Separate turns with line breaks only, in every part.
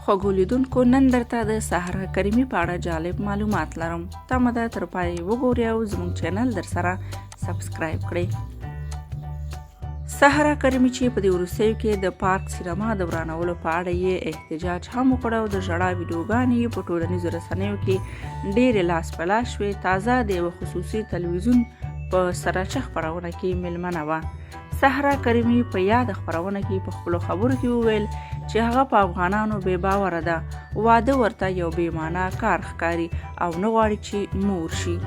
خوږو لیدونکو نن درته د صحرا کریمي په اړه جالب معلومات لرم. تمه ده تر پای وګورئ او زموږ چینل در سره سبسکرایب کړئ. صحرا کریمي چې په دې وروستیو کې د پارک سینما د ورانولو په اړه یې احتجاج هم وکړ او د ژړا ویډیوګانې یې په ټولنیزو رسنیو کې ډېرې لاس په لاس شوې، تازه د یوه خصوصي تلویزیون په سراچه خپرونه کې میلمنه وه. صحرا کریمي په یاده خپرونه کې په خپلو خبرو کې وویل چې هغه په افغانانو بې باوره ده، واده ورته یو بې معنا کار ښکاري او نه غواړي چې مور شي.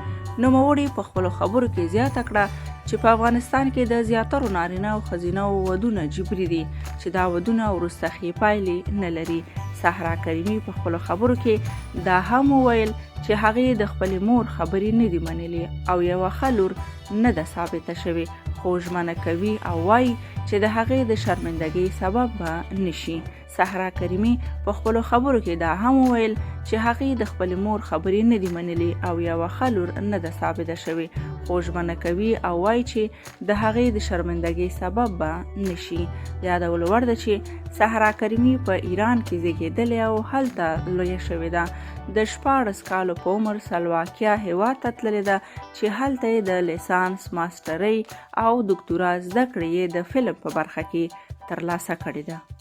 نوموړي په خپلو خبرو کې زیاته کړه چې په افغانستان کې د زیاترو نارینه او ښځینه ودونه جبري دي چې دا ودونه وروسته ښې پایلې نه لري. صحرا کریمي په خپلو خبرو کې دا هم وویل چې هغې د خپلې مور خبرې نه دي منلې او یوه ښه لور نه ده ثابته شوې، خو ژمنه کوي او وايي چې د هغې د شرمندګۍ سبب به نه شي. صحرا کریمي په خپلو خبرو کې دا هم وویل چې هغې د خپلې مور خبرې نه دي منلې او یوه ښه لور نه ده ثابته شوې، خو ژمنه کوي او وايي چې د هغې د شرمندګۍ سبب به نه شي. د یادولو وړ ده چې صحرا کریمي په ایران کې زیږېدلې او هلته لویه شوې ده. د 16 کالو په عمر سلواکیا هېواد ته تللې ده چې هلته یې د لیسانس، ماسټرۍ او دوکتورا زده کړې یې د فلم په برخه کې ترلاسه کړې ده.